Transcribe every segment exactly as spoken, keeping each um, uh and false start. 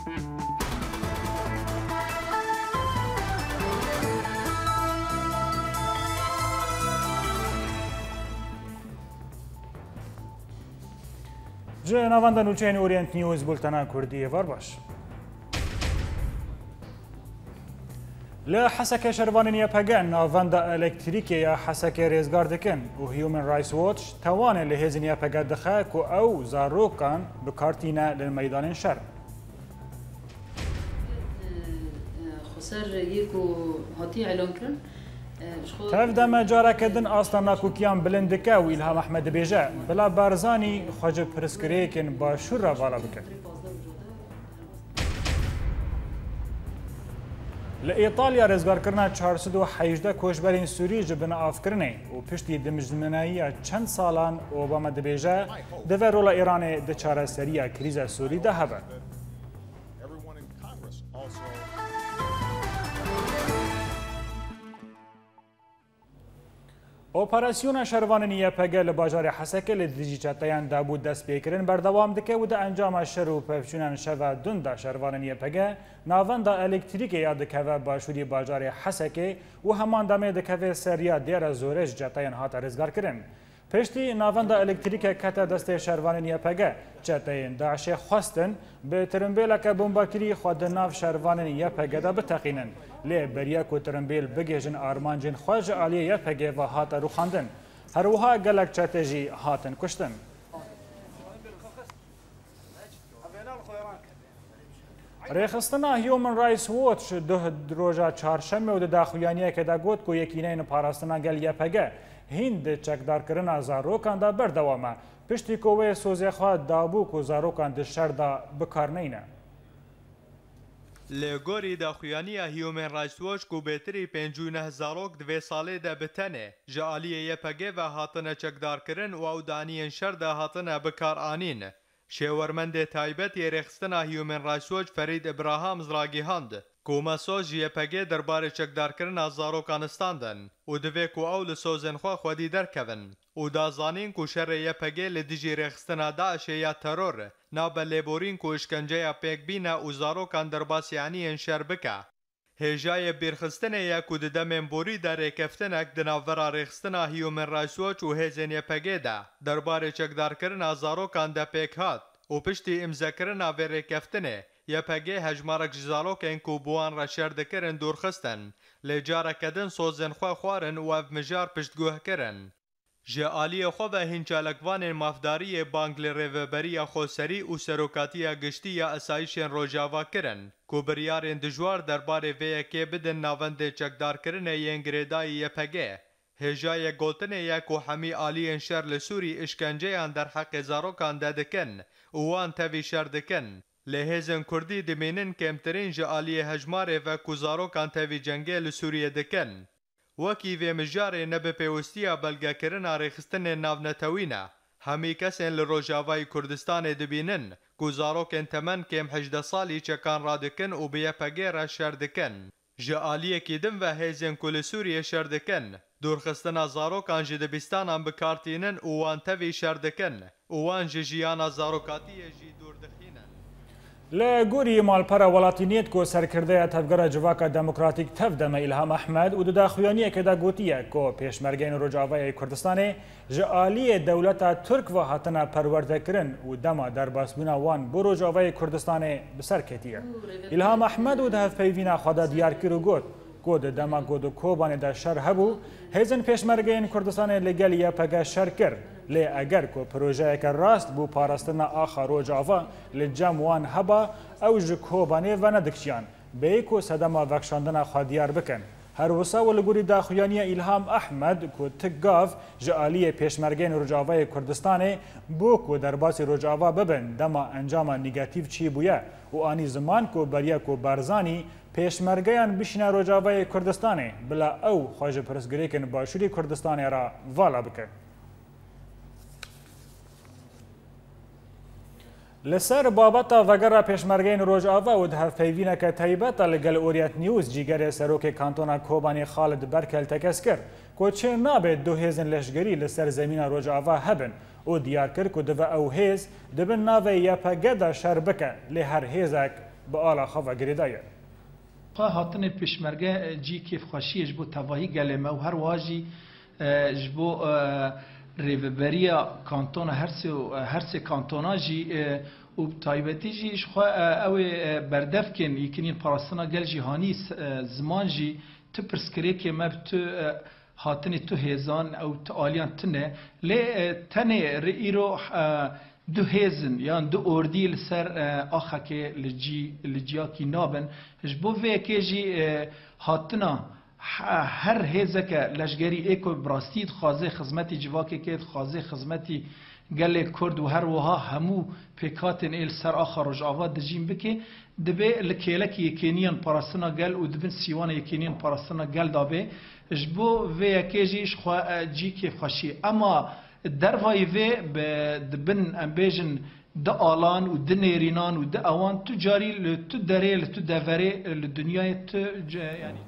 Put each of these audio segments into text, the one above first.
Ji navenda nûçeyên Orient News, bultena Kurdî, êvar baş. Li Hesekê şervanên Y P G navenda elektrîkê ya Hesekê rêzgar dikin û Human Rights Watch tewanê li hêzên Y P G dixe ku ew zarokan bi kar tîne li meydanên şer. Xweser yê ku hatî elan kirin, e, ji xwe Tev deme careke din asta nakokiyan bilind dike û Îlham Ehmed dibêje, bila Barzanî xwe ji pirsgirêkên Başûr re vala bike. Li Îtalya rêzgarkirina çar sed û hejdeh koçberên Sûrî ji bin avkirinê û piştî dimijminayiya çend salan, Obama dibêje, divê rola Îranê di çareseriya krîza Sûrî de hebe. Operasyona şervanên Y P G li bajarê Hesekê li dijî çeteyan dabû destpêkirin berdewam dike û di encama şer û pevçûnan şeva dûn de şervanên Y P G navenda elektrîkê ya dikeve başûrî bajarê Hesekê û heman demê dikeve ser ya dêre zorê ji çeteyan hate rêzgarkirin. Piştî navenda elektrîkê kete destê şervanên Y P G, çeteyên DAIŞê xwestin bi tirimbêleke bombakirî xwe di nav şervanên Y P G de biteqînin. Lê beriya ku tirimbêl bigihîjin armancên xwe ji aliyê Y P G ve hate rûxandin. Her wiha gelek çete jî hatin kuştin. Rêxistina Human Rights Watch duh roja çarşemê û di daxuyaniyekê de got ku yekîneyên parastina gel Y P G hîn di çekdarkirina zarokan de berdewam e, piştî ku wê sozê xwe dabû ku zarokan di şer de bi kar neyne. Li gorî daxuyaniya Human Rights Watch ku bêtirî pêncî û neh zarok di vê salê de bi tenê ji aliyê Y P G ve hatine çekdarkirin û ew daniyên şer de hatine bikaranîn. Şêwermendê taybet yê rêxistina Human Rights Watch Ferîd Ibrahams ragihand ku Mesos ji Y P G derbarê çekdarkirina zarokan standin û divê ku ew li sozên xwe xwedî derkevin û da zanîn ku şerê Y P G li dijî rêxistina DAIŞê ya teror nabe lêborîn ku îşkenceya pêk bîne û zarokan derbasî eniyên şer bike. Hêjayê bîrxistinê ye ku di demên borî de rêkeftinek di navbera rêxistina Human Rights Watch û hêzên Y P G de derbarê çekdarkirina zarokan de pêk hat û piştî îmzekirina vê rêkeftinê Y P G hejmarek ji zarokên ku bi wan re şer dikirin dûr xistin, lê careke din sozên xwe xwarin û ev mijar piştguh kirin. Ji aliyê xwe ve hîn çalakvanên mafdariyê bang li Rêveberiya Xweserî û Serokatiya Giştî ya Esayîşên Rojava kirin ku biryarên dijwar derbarê vê yekê bidin navendê çekdarkirinê yên girêdayî Y P G. Hêjayê gotinê ye ku hemî aliyên şer li Sûrî îşkenceyan derheqê zarokan de dikin û wan tevî şer dikin. Lê hêzên Kurdî dimînin kêmtirîn ji aliyê hejmarê ve ku zarokan tevî cengê li Sûriyê dikin. Wekî vê mijarê ne bi pêwistiya belgekirina rêxistinên navnetewî ne. Hemî kesên li Rojavayê Kurdistanê dibînin ku zarokên temen kêm hejdeh salî çekan radikin û bi Y P G re şer dikin. Ji aliyekî din ve hêzên ku li Sûriyê şer dikin, dûrxistina zarokan ji dibistanan bi kar tînin û wan tevî şer dikin û wan ji jiyana zarokatiyê jî dûr dixînin. Li gorî malpera Welatîniyet ku serkirdeya Tevgera Civaka Demokratîk TEV-DEM'e Îlham Ehmed û di daxuyaniyekê de gotiye ku pêşmergeyên Rojavayê Kurdistanê ji aliyê dewleta Tirk ve hatine perwerdekirin û dema derbasbûna wan bo Rojavayê Kurdistanê bi ser ketiye. Îlham Ehmed û di hevpeyvîna xwe de diyar kir û got ku di dema ku di Kobanê de şer hebû, hêzên pêşmergeyên Kurdistanê li gel Y P G şer kir. Lê eger ku projeyeke rast bû parastina axa Rojava li cem wan heba, ew ji Kobanê venedikişiyan. Bêyî ku sedema vekişandina xwe diyar bikin. Her wisa û li gorî daxuyaniya Îlham Ehmed ku ti gav ji aliyê pêşmergeyên Rojavayê Kurdistanê bo ku derbasî Rojava bibin, dema encama negatîf çêbûye û anî ziman ku beriya ku Barzanî pêşmergeyan bişîne Rojavayê Kurdistanê, bila ew xwe ji pirsgirêkên Başûrê Kurdistanê re vala bike. Li ser babeta vegera pêşmergeyên Rojava û di hevpeyvîneke taybet de li gel Orient News cîgerê serokê kantona Kobanê Xalid Berkel tekez kir ku çê nabe du hêzên leşgerî li ser zemîna Rojava hebin û diyar kir ku dibe ew hêz di bin navê Y P G de şer bike, lê her hêzek bi ala xwe ve girêdayî ye. Xwe hatinê pêşmerge cî kêfxweşiyê ji bo tevahî gelê me û her wiha jî e, ji bo e, rêveberiya kantona her sê û, e, her sê kantona jî e, û bi taybetî jî ji xwe e, ew ê e, berdevkên yekîniyên parastina gel jîhanî s- e, ziman jî tu pirsgirêkê me bi tu e, hatinê tu hêzan ew tu aliyan tune lê e, tenê ri îro e, du hêz in yan du ordî li ser e, axekê li cî li ciyakî nabin. Ji bo vê yekê jî e, hatina He- her hêzeke leşgerî ê ku bi rastî dixwaze xizmetî civakekê, dixwaze xizmetî gelê Kurd û her wiha hemû pêkhatên ê li ser axa Rojava dijîn bike, dibe li kêlekî yekêniyan parastina gel û di bin sîwana yekêniyan parastina gel de be. Ji bo vê yekê jî ji xwe e, cî kêfxweşî. Ema dervayî vê bi di bin em bêjin di alan û di nêrînan û di ewan tu carî li tu derê, li tu deverê, li dinyayê tu ce- yanî.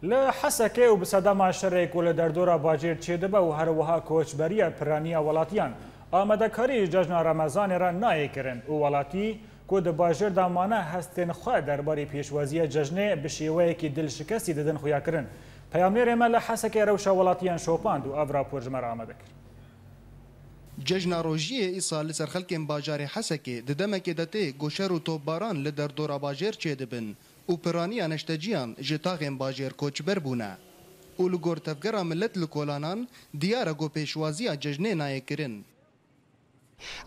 Li Hesekê û bi sedema şerê ku li derdora bajêr çêdibe û her wiha koçberiya piraniya welatiyan, amadekarî ji cejna Remezanê re nayê kirin û welatî ku di bajêr de mane hestên xwe derbarê pêşwaziya cejnê bi şêweyekî dilşikestî didin xuyakirin. Peyamnêrê me li Hesekê rewşa welatiyan şopand û ev rapor ji me re amade kir. Cejna rojiyê îsal li ser xelkên bajarê Hesekê di demekê de tê ku şer û topbaran li derdora bajêr çêdibin û piraniya neşteciyan ji taxên bajêr koçber bûne û li gor tevgera milet li kolanan diyar e ku pêşwaziya cejnê nayê kirin.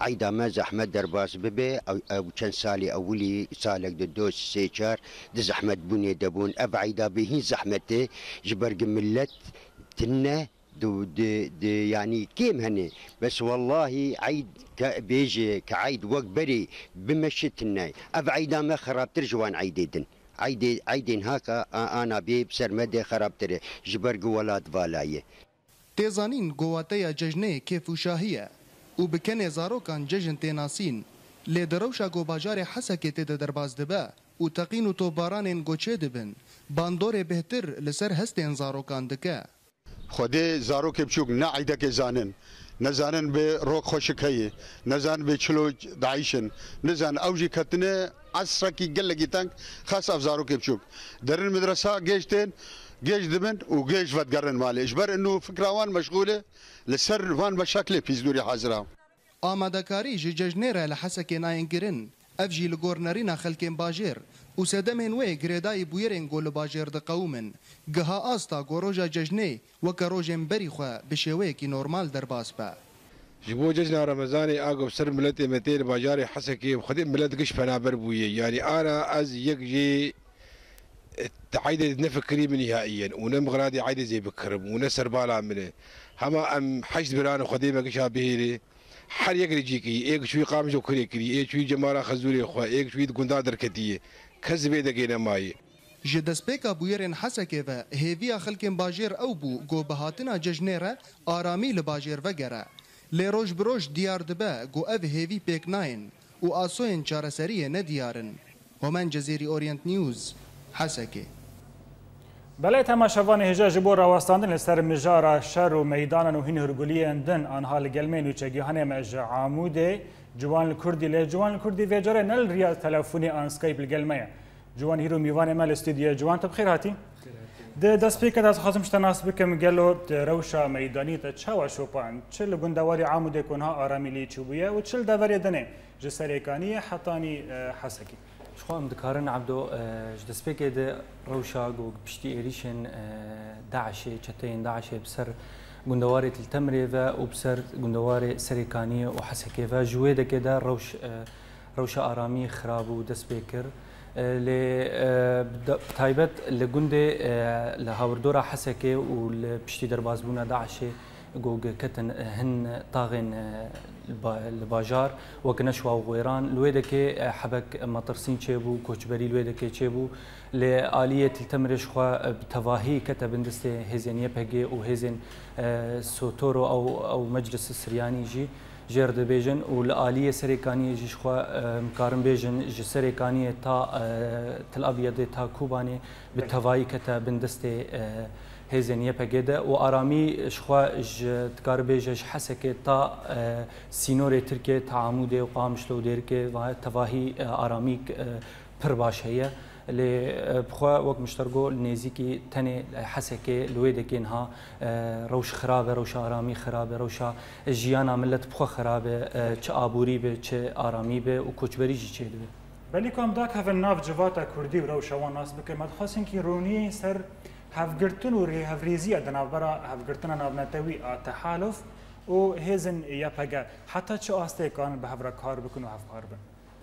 Eyda me zehmet derbas bibe, ew, ew çend salê ewilî, salek di do, sê, çar, di zehmetbûnê de bûn. Ev eyda bê hîn zehmet e, ji ber ku milet tune, di, di, di, yanî kêm hene. Bes wellahî eyd ke bêje, ke eyd wek berê bimeşe tune. Ev eyda me xerabtir ji wan eydê din. Eydê, eydên haka a, ana bê bi ser me de xerabtir e. Ji ber ku welat vala ye. Tê zanîn ku wateya cejnê kêf û şahî ye û bi kenê zarokan cejn tê nasîn. Lê di rewşa ku bajarê Hesekê tê de derbas dibe û teqîn û topbaranên ku çêdibin, bandorê bêhtir li ser hestên zarokan dike. Xwedê zarokê biçûk ne eydekê zanin, ne zanin bê rok xweşik heye, ne zanin bê çilo daîş in, nizanin ew jî ketine esrekî gelekî teng, xas ev zarokê biçûk. Derin medresa gêj tên, gêj dibin û gêj vedigerin malê. Ji ber inu fikra wan meşxûl e, li ser van meşaklê pîsdûrî hazir a. Amadekarî ji cejnê re li Hesekê nayên kirin. Ev jî li gor nerîna xelkên bajêr û sedemên wê girêdayî bûyerên ku li bajêr diqewimin, giha asta ku roja cejnê weke rojên berî xwe bi şêweyekî normal derbas be. Ji bo cejna Remezanê a ku bi ser miletê me tê li bajarê Hesekê, bi Xwedê milet giş penaber bûye. Yanî ana ez yek jê eydê nefikirî min nihaiyen û ne mixradê eydê zê bikirim û ne serbala min e. Hema em heşt biran Xwedê me gişa bihêrê. Her yek li cî kirî, êk çûyî Qamij û Kurê kirî, ê çûyî Cemala Xezûrê xwe, êk çûyî di gunda derketî ye. Kes di vê degê nemaye. Ji destpêka bûyerên Hesekê ve hêviya xelkên bajêr ew bû ku bi hatina cejnê re aramî li bajêr vegere. Lê roj bi roj diyar dibe ku ev hêvî pêk nayên û asoyên çareseriyê ne diyar in. Homen Cezîrî, Orient News, Hesekê. Belê temaşevanê hêja ji bo rawestandin li ser mijara şer û meydanan û hîn hûrguliyên din anha li gel me nûçegihanê me ji Amûdê, Ciwan li Kurdî lê Ciwan li Kurdî vê carê ne li riya telefonê an Skype li gel me ye. Ciwan hîro mîvanê me li stûdyoyê. Ciwan, tu bi xêr hatî. Di destpêkê de ez dixwazim ji te nas bikim, gelo rewşa meydanî te çawa şopand? Çi li gundewarê Amûdê ku niha aramî lê çûbûye û çi li deverê din e, ji Serêkaniyê hetanî e, Hesekê? Ji xwe em dikarin, Ebdo, e, ji destpêkê de rewşa ku piştî êrîşên e, DAIŞê, çeteyên DAIŞê bi ser gundewarê Til Temirê ve û bi ser gundewarê Serêkaniyê û Hesekê ve ji wê dekê de rewş, e, rewşa aramiyê xirab û dest pê kir. E, lê e, bi da- bi taybet li gundê e, li hawirdora Hesekê û li piştî derbasbûna DAIŞê ku ketin hin taxên e, li ba- li bajar wek Neşwa û Xwêran, li wê dekê e, hebek metirsîn çêbû, koçberî li wê dekê çêbû. Lê aliyê Til Temirê ji xwe e, bi tevahî kete bin destê hêzên Y P G û hêzên e, Sotoro ew, ew Meclis Siryanî jî jêr dibêjin û li aliyê Serêkaniyê jî ji xwe e, em karin bêjin ji Serêkaniyê ta e, Til Abyedê ta Kobanê bi tevahî kete bin destê e, Hêzên Y P G de û aramî ji xwe ji, dikare bêje, ji Hesekê ta, e, sînorê Tirkiyê, ta Amûdê û Qamişlo û Dêrikê va-, tevahî, e, aramî, e, pir baş heye. Lê, e, bi xwe wek min ji te re got, li nêzîkî tenê Hesekê li wê dekê niha, e, rewş xirab e, rewşa aramî xirab e, rewşa jiyana milet bi xwe xirab e, e, çi aborî be, çi aramî be û koçberî jî çêdibe. Belê ku em dakevin nav civata kurdî û rewşa wan nas bikin, me dixwest hinkî ronî ser hevgirtin û rêhevrêziya di navbera hevgirtina navnetewî a Tehaluf û hêzên Y P G heta çi astê karin bi hev re kar bikin û hevpar bin?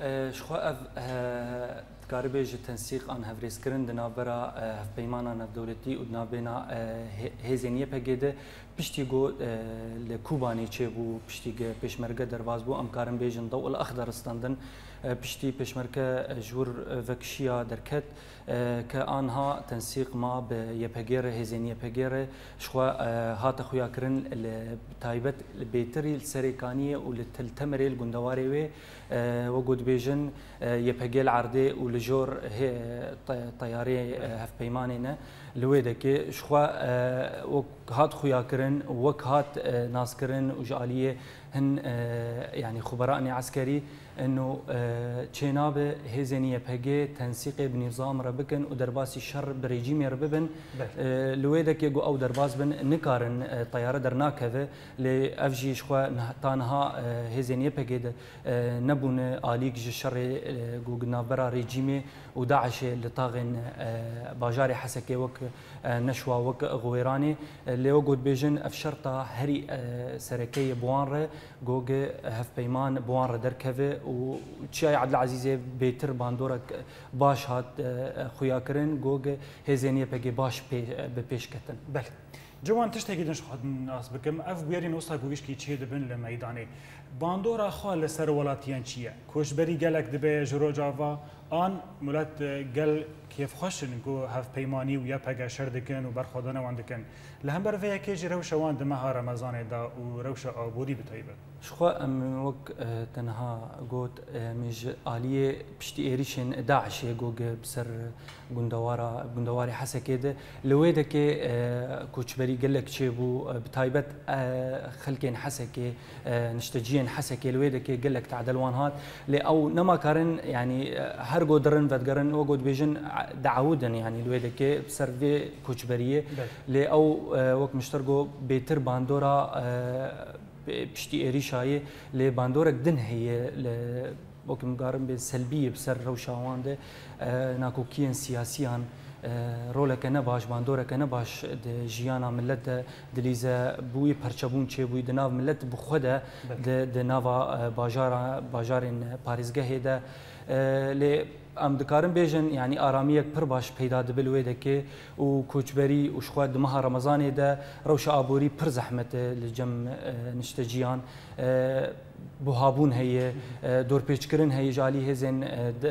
E, ji xwe ev, e, dikare bêje tensîq an hevrêzkirin di navbera, e, hevpeymana navdewletî û di navbêna, e, hê-, hêzên Y P G de piştî ku, e, li Kobanê çêbû, piştî ku pêşmerge derbas bû, em karin bêjin dew el exder standin, e, piştî pêşmerge, e, ji wir, e, vekişiya derket, e, ke anha tensîq ma bi Y P G re, hêzên Y P G re, ji xwe, e, hate xuyakirin li taybet li bêtirî li Serê Kaniyê û li Til Temirê li gundewarê wê, e, wek ku dibêjin, e, Y P G li erdê û li jor hê te-, teyarê, e, hevpeymanê ne. Li wê dekê ji xwe, e, wek hat xuyakirin, wek hat, e, naskirin û ji aliyê hin, e, yanî xuberaanê eskerî, eno, e, çênabe hêzên Y P G tensîqê bi nîzam re bikin û derbasî şer bi rejîmê re bibin. Belê. E, li wê dekê ku ew derbas bin, nikarin, e, teyare dernakeve, lê ev jî ji xwe niha, ta niha, e, hêzên Y P G de, e, nebûne alîk ji şerê, e, ku di navbera rejîmê û DAIŞê li taxên, e, bajarê Hesekê wek, e, Neşwa, wek Xwêranê, e, lê wek ku dibêjin, ev şerta herî, e, sereke ye bi wan re, ku hevpeyman bi wan re derkeve û Çiyayê Ebdulezîzê bêtir bandorek baş hat, e, xuyakirin, ku hêzên Y P G baş pê-, bi pêş ketin. Belê. Ciwan, tiştekî din ji xwe nas bikim. Ev bûyerên wisa ku gişkî çê dibin li meydanê, bandora xwe li ser welatiyan çi ye? Koçberî gelek dibe ji Rojava, an milet, e, gel kêfxweş in ku hevpeymanî û Y P G şer dikin û berxwedana wan dikin? Li hember vê yekê jî rewşa wan di meha Remezanê de û rewşa aborî bi taybet. Ji xwe em wek, e, te niha got, e, em ê ji aliyê piştî êrîşên DAIŞê ku bi ser gundewara, gundewarê Hesekê de, li wê dekê, e, koçberî gelek çêbû, e, bi taybet, e, xelkên Hesekê, e, nişteciyên Hesekê li wê dekê gelek tadel wan hat. Lê ew nema karin, yanî, e, her go dirin vedigerin, wek go dibêjin, e, diewidin, yanî li wê dekê bi ser vê koçberiyê. Belê. Lê ew, e, wek min ji te re got, bêtir bandora, e, piştî êrîşa yê, lê bandorek din heye li, wekî min karim bê, selbî ye bi ser rewşa wan de, e, nakokiyên siyasiyan, e, roleke ne baş, bandoreke ne baş di jiyana milet de dilîze bûyî, perçebûn çêbûyî di nav milet bi xwe de, Belê. di, di nava, e, bajara, bajarên parêzgehê de. E, lê em dikarin bêjin, yanî aramiyek pir baş peyda dibe li wê dekê û koçberî û ji xwe di meha Remezanê de rewşa aborî pir zehmet e li cem, e, nişteciyan. E, buhabûn heye, e, dorpêçkirin heye ji alî hêzên, e, de,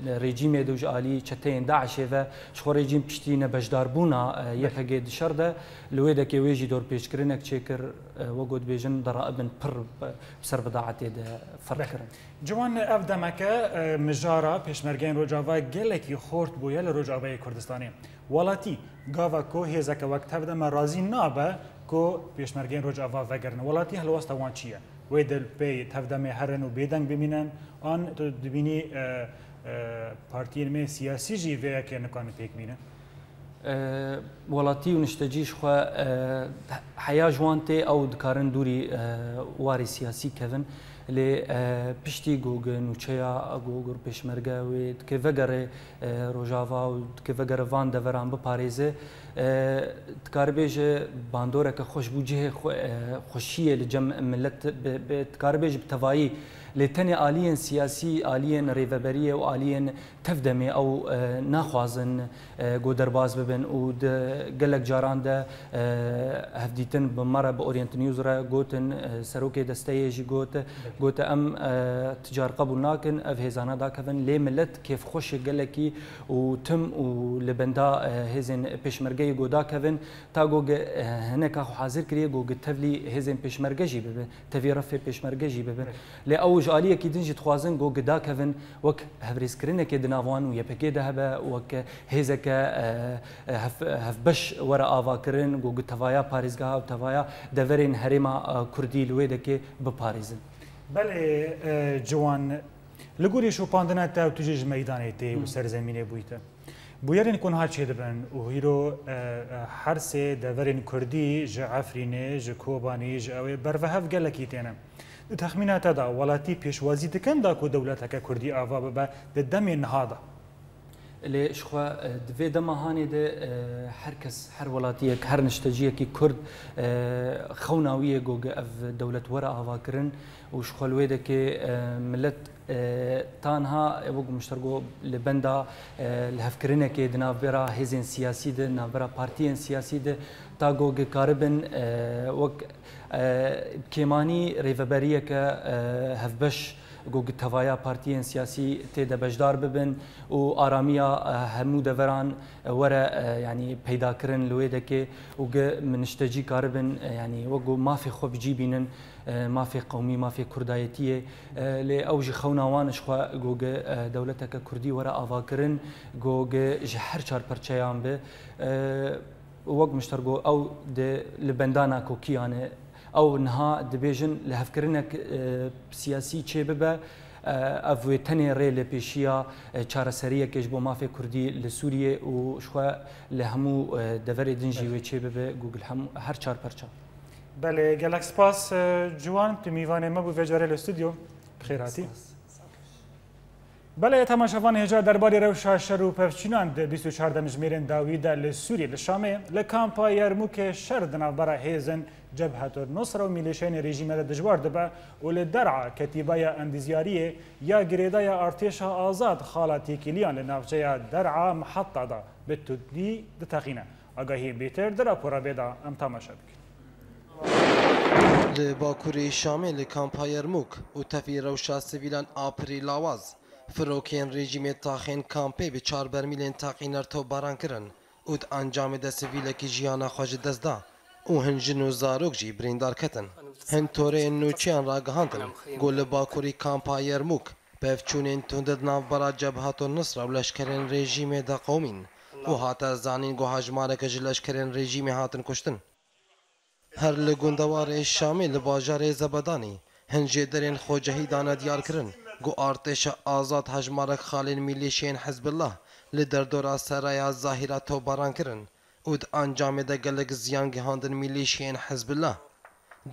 e, rejîmê de û ji alî çeteyên DAIŞê ve. Ji xwe rejîm piştî nebeşdarbûna, e, Belê. Y P G di şer de, li wê dekê wê jî dorpêçkirinek çêkir, e, wek got dibêjin, deraibin pir bi, bi ser bidaetê de ferq Belê. kirin. Ciwan, ev demeke, e, mijara pêşmergeyên Rojava gelekî xort bûye li Rojavayê Kurdistanê. Welatî, gava ku hêzeke wek Tevdeme razî nabe ku pêşmergeyên Rojava vegerin, welatî helwesta wan çi ye? Wê di pey Tevdemê herin û bêdeng bimînin, an tu dibînî, e, e, partiyên me siyasî jî vê yekê nikarin pêk bînin? E, welatî û niştecî ji xwe, e, heya ji wan tê, ew dikarin dûrî, e, warê siyasî kevin. Lê, e, piştî ku nûçeya ku pêşmerge wê dike vegere, e, Rojava û dike vegere van deveran biparêze, e, dikare bêje bandoreke xweş bû cihê xwe, e, xweşiyê li cem milet bi, bi, dikare bêje bi tevayî. Lê tenê aliyên siyasî, aliyên rêveberiyê û aliyên Tevdemê ew, e, naxwazin, e, ku derbas bibin û di gelek caran de, e, hevdîtin bi me re, bi Orient News re gotin, e, serokê desteyê jî got, gote, em, e, ti car qebûl nakin, ev hêzana dakevin, lê milet kêfxweş e gelekî û tim û li benda, e, hêzên pêşmergeyê ku dakevin, ta ku, e, hineka xwe hazir kiriye ku tevlî hêzên pêşmerge jî bibe, tevî refê pêşmerge jî bibe. Lê ew Û ji aliyekî din jî dixwazin ku gi dakevin wek hevrêzkirinekê di nav wan û Y P G de hebe, wek hêzeke, e, e, hev-, hevbeş were avakirin, ku gi tevaya parêzgeha û tevaya deverên herêma, e, Kurdî li wê dekê biparêzin. Belê, e, Ciwan, li gorî şopandina te û tu jî ji meydanê tê û Hı. ser zemînê bûyî te. Bûyerên ku niha çêdibin û hîro, e, e, her sê deverên Kurdî ji Efrînê, ji Kobanî, ji ew ê bervehev gelekî têne. Di texmîna te de welatî pêşwazî dikin da ku dewleteke Kurdî ava bibe di demê niha de? Lê ji xwe, e, di vê dema hanê de, e, her kes, her welatiyek, her nişteciyekî Kurd, e, xewna wî ye ku ev dewlet were avakirin û ji xwe li wê dekê, e, millet E, ta niha, e, wek min ji te re got, li benda, e, lihevkirinekê di navbera hêzên siyasî de, navbera partiyên siyasî de, ta ku gi karibin, e, wek, e, kêmanî rêveberiyeke, e, hevbeş, ku gi tevaya partiyên siyasî tê de beşdar bibin û aramiya, e, hemû deveran, e, were, e, yanî peydakirin li wê dekê û gi min niştecî karibin, e, yanî wek got mafê xwe bi cî bînin. E, mafê qewmî, mafê kurdayetiyê, e, lê ew jî xewna wan ji xwe ku gi, e, dewleteke kurdî were avakirin, ku gi ji her çar perçeyan bi, e, wek min ji te re got, ew di li bendana kokiyan e. Ew niha dibêjin lihevkirinek, e, siyasî çêbibe, e, ev wê tenê rê li pêşiya, e, çareseriyekê ji bo mafê kurdî li Sûriyê û ji xwe li hemû, e, deverê din jî wê çêbibe, ku li hemû her çar perçe. Belê, gelek spas, e, Ciwan, tu mîvanê me bû vê carê li stûdyo. Bi xêr hatî. Spas. Belê, temaşevan, hêja derbarê rewşa şer û pevçûnan di bîst û çar demjimêrên dawî de li Sûriyê, li Şamê, li kampa Yermûkê şer di navbera hêzên Cebhetul Nusra û milîşeyên rejîmê de dijwar dibe û li Der'a ketîbaya endîzyariyê ya girêdaya artêşa azad Xala Têkiliyan li navçeya Der'a Mihatta de bi tundî diteqîne. Agahiyên bêtir di rapora vê de em temaşe bikin. Li bakurê Şamê li kampa Yermûk û tevî rewşa sivîlan a pirî lawaz, firokên rejîmê taxên kampê bi çar bermîlên teqîner topbaran kirin û di encamê de sivîlekî jiyana xwe ji dest da û hin jin û zarok jî birîndar ketin. Hin toreyên nûçeyan ragihandin ku li bakurî kampa Yermûk pevçûnên tund di navbera Cebhetul Nusra û leşkerên rejîmê de qewimîn û hate zanîn ku hejmareke ji leşkerên rejîmê hatin kuştin. Her li gundewarê Şamê li bajarê Zebedanî hin jêderên xwecehî dane diyarkirin ku artêşa azad hejmarek xalên mîlîşiyên Hizbullah li derdora Seraya Zahîra topbaran kirin û di encamê de gelek ziyan gihandin mîlîşiyên Hizbullah.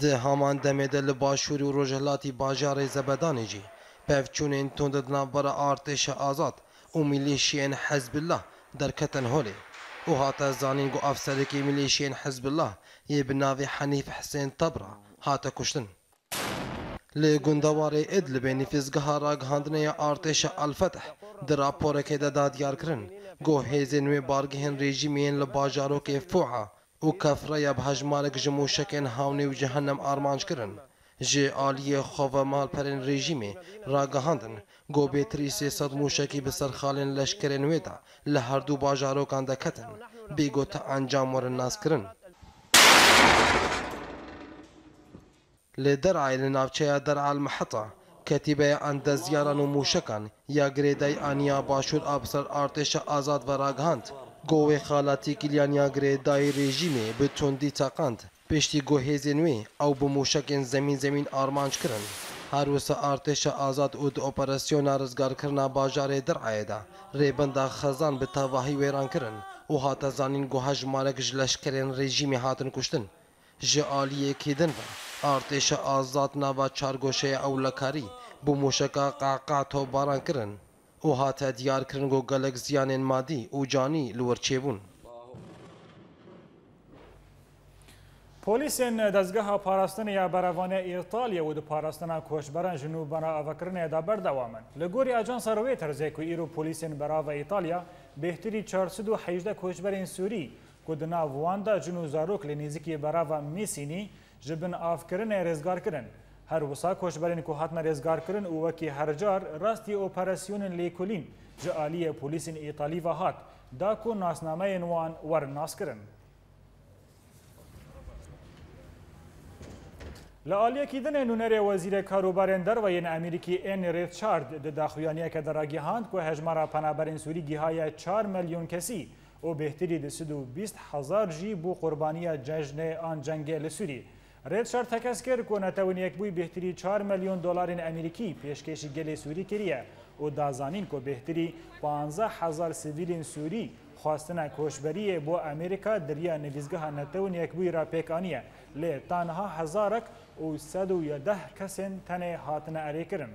Di heman demê de li başûrî û rojhilatî bajarê Zebedanê jî pevçûnên tund di navbera artêşa azad û mîlîşiyên Hizbullah derketin holê û hate zanîn ku afserekî mîlîşiyên Hizbullah yê bi navê Henîf Hisên Tebra hate kuştin. Li gundewarê Idlibê nîfîzgeha ragihandinê ya artêşa Al-Fetih di raporekê de da diyar kirin ku hêzên wê bargehên rejîmê yên li bajarokê Fûa û Kefreya bi hejmarek ji mûşekên hawnê û cehennem armanc kirin. Ji aliyê xwe ve malperên rejîmê ragihandin ku bêtirî sê sed mûşekî bi ser xalên leşkerên wê de li her du bajarokan de ketin, bêgo ti encam werin naskirin. Li Der'ayê li navçeya Der'al Miheta, ketîbeya endezyaran û mûşekan ya girêdayî aniya başûr a bi ser artêşa azad ve ragihand ku wê xala Tîkiliyan ya girêdayî rejîmê bi tundî teqand, piştî ku hêzên wê ew bi mûşekên zemîn zemîn armanc kirin. Her wisa artêşa azad û di operasyona rizgarkirina bajarê Der'ayê de rêbenda Xezan bi tevahî wêran kirin û hate zanîn ku hejmarek ji leşkerên rejîmê hatin kuştin. Ji aliyekî din ve, artêşa azad nava çargoşeya ewlekarî bi mûşeka Qaqa topbaran kirin û hate diyarkirin ku gelek ziyanên madî û canî li wir çêbûn. Polîsên dezgeha parastinê ya berevanê Îtalya û di parastina koçberan ji nû bena avakirinê de berdewam in. Li gorî ajansa Reuters ê ku îro polîsên berava Îtalya bêhtirî çar sed û hejdeh koçberên Sûrî ku di nav wan de jin û zarok li nêzîkî berava Mîsînî ji bin avkirinê rêzgar kirin. Her wisa koçberên ku hatine rêzgarkirin û wekî her car rastî operasyonên lêkolîn ji aliyê polîsên Îtalî ve hat, da ku nasnameyên wan werin naskirin. Li aliyekî din ê nûnerê Wezîrê Karûbarên Derve yên Amerîkî Anne Richard di daxuyaniyeke de ragihand ku hejmara penaberên Sûrî gihaye çar milyon kesî û bêhtirî du sed û bîst hezar jî bû qurbaniya cejnê an cengê li Sûrî. Richard tekez kir ku Netewên Yekbûyî bêhtirî çar milyon dolarên Amerîkî pêşkêşî gelê Sûrî kiriye û da zanîn ku bêhtirî panzdeh hezar sivîlên Sûrî xwestine koçberiyê bo Amerîka di riya nivîsgeha Netewên Yekbûyî re pêk aniye, lê ta niha hezarek û sed û deh kesên tenê hatine erêkirin.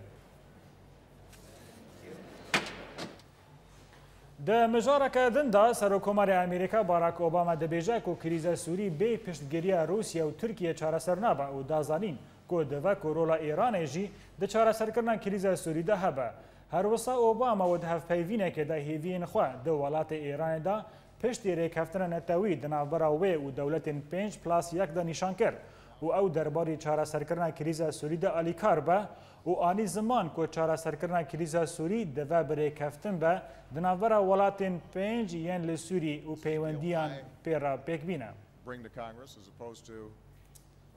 Di mijareke din de, Serokkomarê Amerîka Barack Obama dibêje ku krîza Sûrî bê piştgiriya Rûsya û Tirkiye çareser nabe û da zanîn ku divê ku rola Îranê jî di çareserkirina krîza Sûrî de hebe. Her wisa Obama û di hevpeyvînekê de hêviyên xwe di welatê Îranê de piştî rêkeftina netewî di navbera wê û dewletên pênc plus yek de nîşan kir û ew derbarî çareserkirina krîza Sûrî de alîkar be û anî ziman ku çareserkirina krîza Sûrî divê bi rêkeftin be di navbera welatên pênc yên li Sûrî û peywendiyan pê re pêk bîne. Bring to Congress as opposed to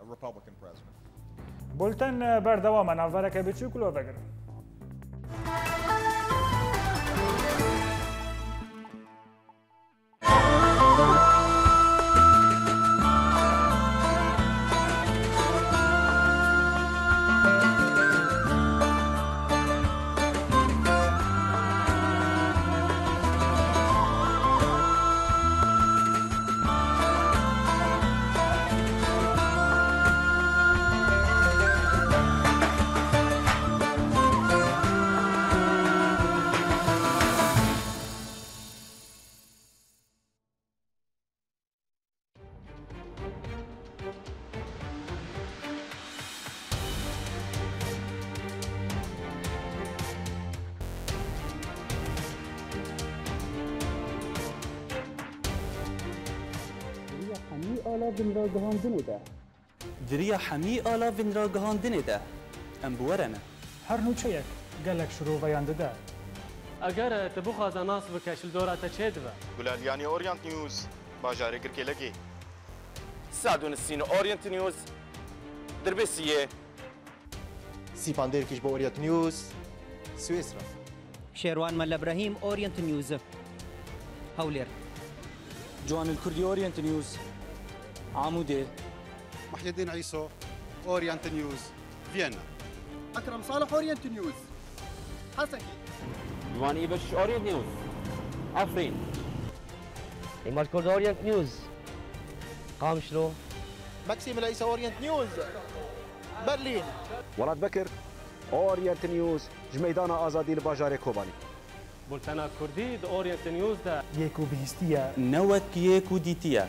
a Republican president. Bulten berdewam e, navbereke biçûk li we vegirin. Di riya hemî ala vinragihandinê de. Di riya hemî ala vinragihandinê de em bi we re ne. Her nûçeyek gelek şiroveyan dide. Eger tu bixwaze nas bike, ji li dora te çê dibe. Gulaliyanî Orient News, bajarê Girkêlegê. Sadûnisîn Orient News, Dirbêsiyê. Sîpan Dêrkiş bo Orient News, Swêsra. Şêrwan Melle Brehîm, Orient News, Hewlêr. Ciwanil Kurdî, Orient News, Amûdê. Muhyiddin Îso, Orient News, Viyana. Ekrem Salih, Orient News, Hesekî. Ciwanî Beşîş, Orient News, Efrîn. Îmad Kurd, Orient News, Qamişlo. Maksim Leysa, Orient News, Berlîn. Welat Bekir, Orient News, ji Meydana Azadî li bajarê Kobanî. Bultena Kurdî di Orient News de. Yê ku bihîstiye. Ne wek yê ku dîtiye.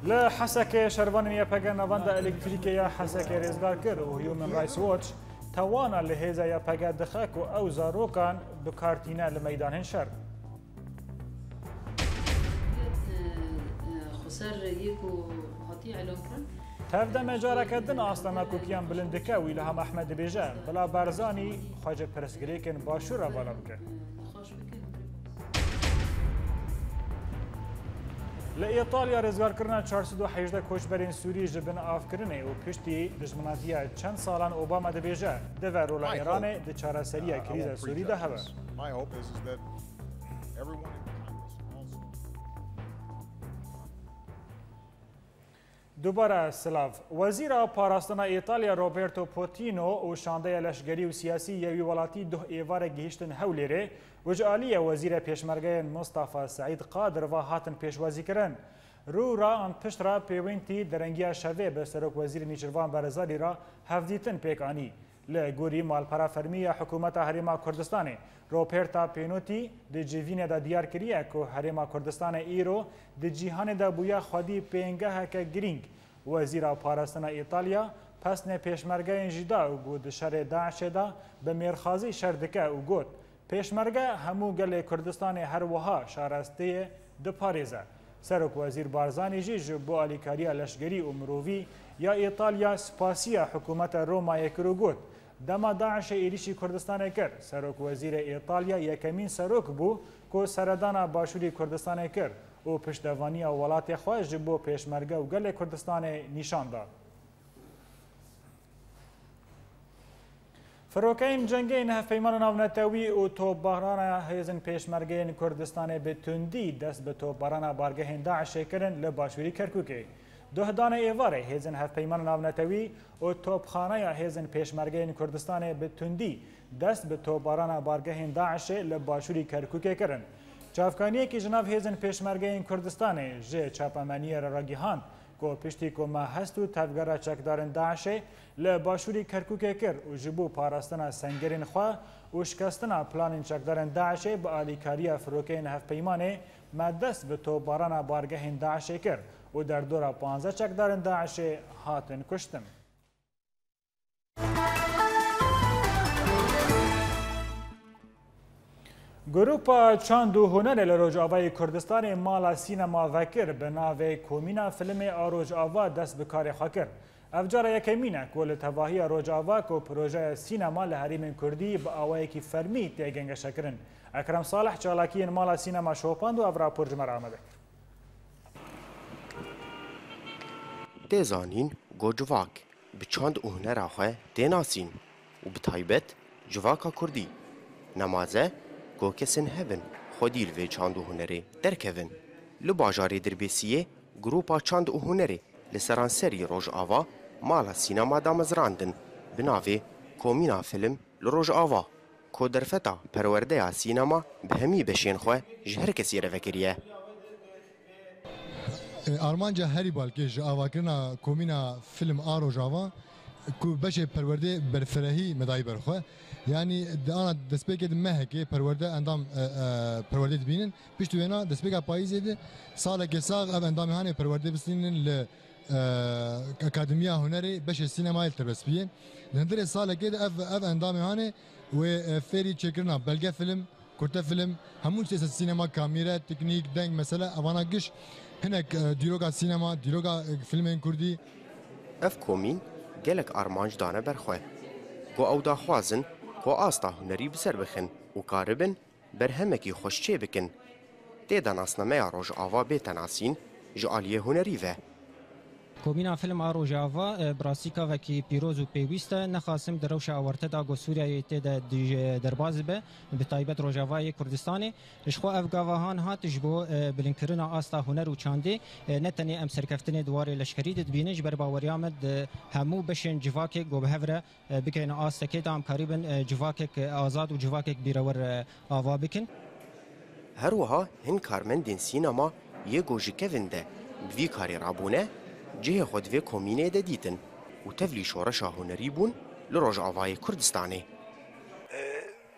Li Hesekê şervanên Y P G navenda elektrîkê ya Hesekê rêzgar kir û Human Rights Watch tewana li hêza Y P G dixe ku ew zarokan bi kar tîne li meydanên şer. Xweser yê ku hatî îlan kirin. Tevde me careke din asta nakokiyan bilind dike û Îlham Ehmed dibêje, bila Barzanî xwe ji pirsgirêkên Başûr re vala bike. Li Îtalya rêzgarkirina çar sed û hejdeh koçberên Sûrî ji bin avkirinê û piştî dijminatiya çend salan Obama dibêje, dive rola Îranê di çareseriya krîza Sûrî de hebe. My hope is, is that everyone in Congress also Dubare silav. Wezîra Parastina Îtalya Roberto Potino û şandeya leşgerî û siyasî yê wî welatî duh êvarê gihîştin Hewlêrê û ji aliyê Wezîrê Pêşmergeyên Mustafa Seîd Qadir ve hatin pêşwazîkirin. Rû re an pişt re pêwîntî di rengiya şevê bi Serokwezîrê Nêçîrvan Barzanî re hevdîtin pêk anî. Li gorî malpera fermî ya Hikûmeta Herêma Kurdistanê, Roberta Pinotti di civînê de diyar kiriye ku Herêma Kurdistanê îro di cîhanê de bûye xwedî pêngeheke girîng. Wezîra Parastina Îtalya pesnê pêşmergeyên jî da û got di şerê DAIŞê de bi mêrxasî şer dike û got, Pêşmerge hemû gelê Kurdistanê her wiha şarestiyê diparêze. Serok Wezîr Barzanî jî ji bo alîkariya leşgerî û mirovî ya Îtalya spasiya hikûmeta Romayê kir û got, dema DAIŞê êrîşî Kurdistanê kir, Serok Wezîrê Îtalya yekemîn serok bû ku seredana Başûrî Kurdistanê kir û piştevaniya welatê xwe ji bo Pêşmerge û gelê Kurdistanê nîşan da. Firokeyên cengê yên Hevpeymana Navnetewî û topbarana hêzên Pêşmergeyên Kurdistanê bi tundî dest bi topbarana bargehên DAIŞê kirin li başûrî Kerkûkê. Duhdanê êvarê hêzên Hevpeymana Navnetewî û topxaneya hêzên Pêşmergeyên Kurdistanê bi tundî dest bi topbarana bargehên DAIŞê li başûrî Kerkûkê kirin. Çavkaniyekî ji nav hêzên Pêşmergeyên Kurdistanê ji çapemeniyê re ragihand, ku piştî ku me hest û tevgera çekdarên DAIŞê li başûrî Kerkûkê kir û ji bo parastina sengerên xwe û şikestina planên çekdarên DAIŞê bi alîkariya firokeyên hevpeymanê me dest bi topbarana bargehên DAIŞê kir û derdora panzdeh çekdarên DAIŞê hatin kuştin. Grupa Çand û Hunerê li Rojavayê Kurdistanê mala sînema vekir, bi navê Komîna Filmê a Rojava dest bi karê xwe kir. Ev cara yekemîn e ku li tevahiya Rojava ku projeya sînema li herêmên Kurdî bi awayekî fermî tê gengeşekirin. Ekrem Salih çalakiyên mala sînema şopand û ev rapor ji me re amade kir. Tê zanîn ku civak bi çand û hunera xwe tê nasîn û bi taybet civaka kurdî. Nemaze ku kesên hebin xwedî li vê çand û hunerê derkevin. Li bajarê Dirbêsiyê Grupa Çand û Hunerê li seranserî Rojava mala sînema damezrandin bi navê Komîna Film li Rojava, ku derfeta perwerdeya sînema bi hemî beşên xwe ji her kesî re vekiriye. Armanca herî balkêş ji avakirina Komîna Film a Rojava ku beşê perwerdê berfirehî me dayî ber xwe. Yanî di ana destpêkê di mehekê perwerde endam e, e, perwerdê dibînin. Piştî wêna destpêka payîzê de salekê sax ev endamê hanê perwerdê bistînin li e, Akademiya Hunerê beşê sînemayê li Terbespiyê. Di hundirê salekê de ev, ev endamê hanê wê e, fêrî çêkirina belge film, kurte film, hemû sêset sînema, kamîre, teknîk, deng, mesele, evana giş hinek e, dîroka sînema, dîroka e, filmên kurdî. Ev komîn gelek armanc dane ber xwe. Ku ew daxwazin ku asta hunerî bi ser bixin û karibin berhemekî xweş çêbikin. Tê de nasnameya Rojava bête nasîn ji aliyê hunerî ve. Komîna Film a Rojava e, bi rastî kavekî pîroz û pêwîst e. Nexasim di rewşa awarte de ku Sûriyeyê tê de di- derbas dibe, bi taybet Rojavayê Kurdistanê. Ji xwe ev gava han hat ji bo e, bilinkirina asta huner û çandê. E, ne tenê em serkeftinê di warê leşkerî de dibînin, ji ber baweriya me di hemû beşên civakê ku bi hev re e, bigihîne astekê de em karîbin e, civakek e, azad û civakek bîrewer e, ava bikin. Her wiha hin karmendên sînema yê ku ji kevin de bi vî karê rabûne, cihê xwe di vê komînê de dîtin û tevlî şoreşa hunerî bûn li Rojavayê Kurdistanê. E,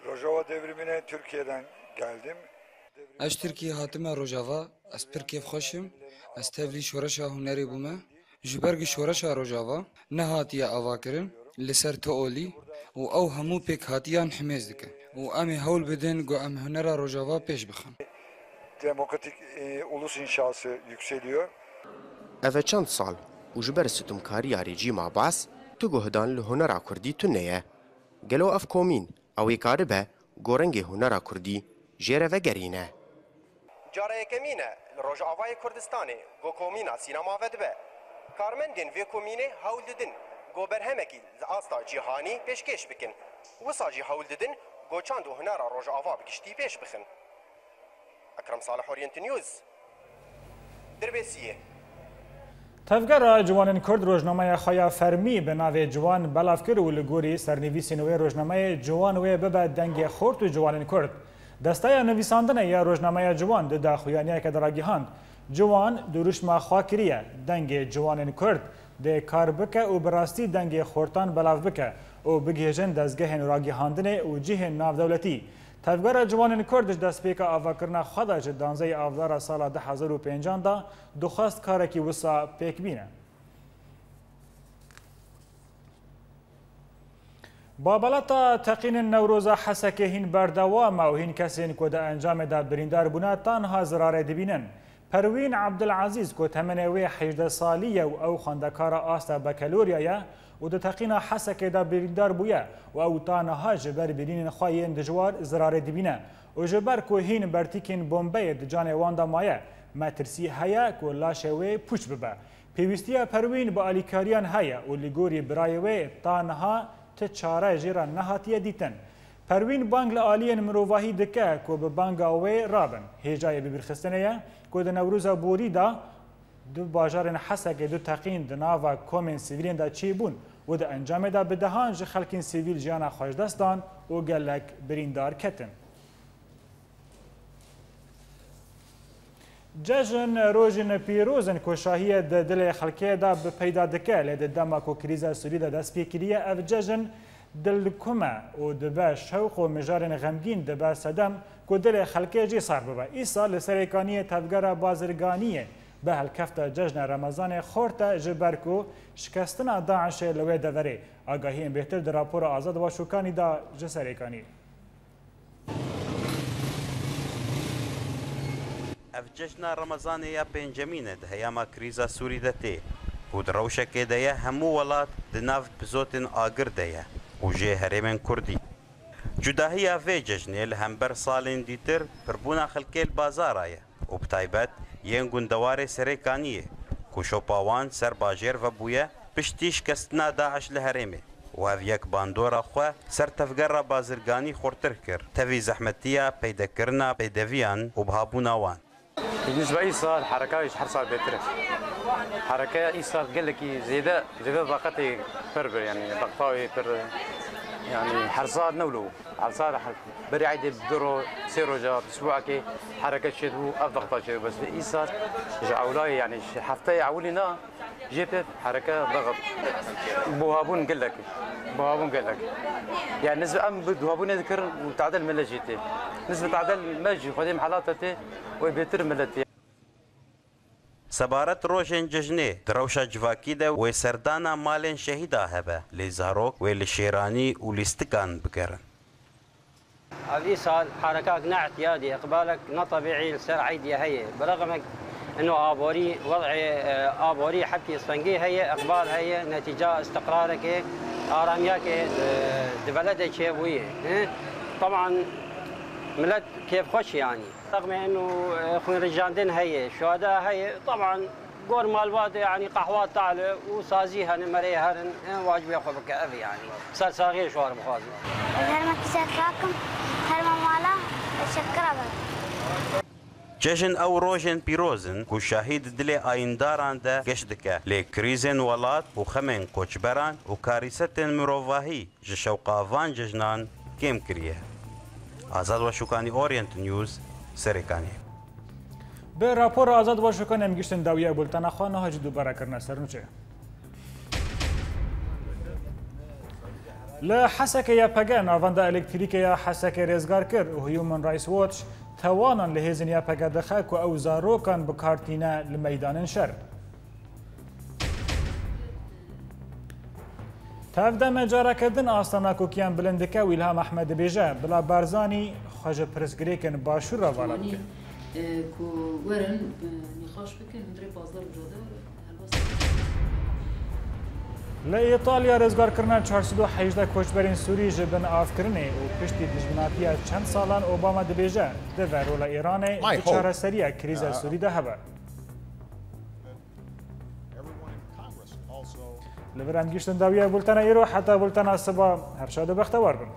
Rojava devrimine Türkiye'den geldim. Ez ji Tirkiyê hatime Rojava, ez pir kêfxweş im. Ez tevlî şoreşa hunerê bûme. Ji ber ku şoreşa Rojava nehatiye avakirin li ser tu olî û ew hemû pêkhatiyan himêz dikin û em ê hewl bidin ku em hunera Rojava pêş bixin. Demokratik e, ulus inşası yükseliyor. Ev e çend sal û ji ber situmkariya rejîma Baas tu guhdan li hunera kurdî tune ye. Gelo ev komîn ew ê karibe gorengê hunera kurdî jê re vegerîne? Cara yekemîn e li Rojavayê Kurdistanê ku komîna sînema vedibe. Karmendên vê komînê hewl didin ku berhemekî li asta cîhanî pêşkêş bikin. Wisa jî hewl didin ku çand û hunera Rojava bi giştî pêş bixin. Ekrem Salih, Orient News, Dirbêsiyê. Tevgera Ciwanên Kurd rojnameya xwe ya fermî bi navê Ciwan belav kir û li gorî sernivîsên wê rojnameyê Ciwan wê bibe dengê xort û ciwanên Kurd. Desteya nivîsandinê ya rojnameya Ciwan di daxuyaniyeke de ragihand, Ciwan duruşma xwe kiriye, dengê ciwanên Kurd dê kar bike û bi rastî dengê xortan belav bike û bigihêjin dezgehên ragihandinê û cihên navdewletî. Tevgera Ciwanên Kurd ji destpêka avakirina xwe de ji danzdehê Avdara sala du hezar û pêncan de dixwest karekî wisa pêk bîne. Babeleta teqînên Newroza Hesekê hîn berdewam e û hîn kesên ku di encamê de birîndar bûne tanha zirarê dibînin. Perwîn Ebdilezîz ku temenê wê hejdeh salî ye û ew xwendekara asta bekelorya ye û di teqîna Hesekê de birîndar bûye û ew ta niha ji ber birînên xwe yên dijwar zirarê dibîne û ji ber ku hîn bertîkên bombeyê di canê wan de maye, metirsî heye ku laşê wê pûç bibe. Pêwîstiya Perwîn bi alîkariyan heye û li gorî birayê wê ta niha ti çare jê re nehatiye dîtin. Perwîn bang li aliyên mirovahî dike ku bi banga wê rabin. Hêjayê bibîrxistinê ye ku di Newroza borî de du bajarên Hesekê du teqîn di nava komên sivîlên de çêbûn û di encamê de bi dehan ji xelkên sivîl jiyana xwe ji dest dan û gelek birîndar ketin. Cejn rojên pîroz in ku şahiyê di dilê xelkê de bi peyda dike, lê di dema ku krîza Sûrî de dest pê kiriye, ev cejn dilkum e û dibe şewq û mijarên xemgîn dibe sedem ku dilê xelkê jî sar bibe. Îsal li Serêkaniyê tevgera bazirganiyê bi helkefta cejna Remezanê xort e, ji ber ku şikestina DAIŞê li wê deverê. Agahiyên bêhtir di rapora Azad Başûkanî de ji Serêkaniyê. Ev cejna Remezanê ya pêncemîn e di heyama krîza Sûrî de tê û di rewşekê de ye hemû welat di nav pizotên agir de ye û jê herêmên Kurdî. Cudahiya vê cejnê li hember salên dîtir pirbûna xelkê li bazara ye û bi taybet yên gundewarê Serêkaniyê ku şopa wan ser bajêr vebûye piştî şikestina DAIŞ li herêmê. Û ev yek bandora xwe ser tevgera bazirganî xurtir kir, tevî zehmetiya peydekirina pêdeviyan û bihabûna wan. Bi nisbe îsal hereka ji her sal bêtir e. Hereke îsal gelekî zêde, zêde daqetê pir bir, yanî daqetê pir, yanî her sal ne wilo. Her sal her, berî eydê bi du ro-, sê roja, bi sibûakê hereke çêdibû, ev daqeta çêdibû. Bes îsal ji ewlayê, yanî ji hefteyê ewilî ne, Jê pê hereke daxist. Buhabûn gelek. Buhabûn gelek. Yani niz-, em bi duhabûnê dikirin û tadel millet jî tê. Niz bi tadel me jî xwedê mihelata tê û bêtir millet tê. Sebaret rojên cejnê di rewşa civakî de wê serdana malên şehîda hebe, lê zarok wê li şêranî û lîstikan bigerin. Ev îsal herekak ne îtiyadî, îqbalek ne tebîî li ser eydê heye. Bi rexmek ino aborî, wed'ê, e, aborî hebkî stengî heye, îqbal heye, netîca îstiqrareke, aramiyeke, e, di beledê çêbûye. He? Teban milet kêfxweş e yanî. Rexmê ino, e, xwînrijandin heye, şuhada heye, teban Gor malbat, yanî qehwa tale û sazî hene, merê herin, e, wacibê xwe bike, ev e yanî. Sersaxiyê ji wan re bixwazim. Ez herma kîşet rakim, herma mala, şekira be. Cejn ew rojên pîroz in ku şahî di dilê ayîndaran de geş dike, lê krîzên welat û xemên koçberan û karîsetên mirovahî ji şewqa van cejnan kêm kiriye. Azad Weşûkanî, Orient News, Serêkaniyê. Bi rapora Azad Weşûkanê em giştin dawiya bultena xwe, niha jî dubare kirine ser nûçe. Li Hesekê Y P G navenda elektrîkê ya Hesekê rêzgar kir û Human Rights Watch tawanan li hêzên Y P G dixe ku ew zarokan bi kar tîne li meydanên şer. Tevdeme careke din asta nakokiyan bilind dike û Îlham Ehmed dibêje, Bila Barzanî xwe ji pirsgirêkên Başûr re vala bike. Ku werin, e, nîqaş bikin, hundirê pazdeh roja de helbest. Li Îtalya rêzgarkirina çar sed û hejdeh koçberên Sûrî ji bin avkirinê û piştî dijminatiya çend salan Obama dibêje, dive rola Îranê di çareseriya krîza Sûrî de hebe. Li vir em gihîştin dawiya bultena îro, heta bultena siba, her şad û bextewar bin.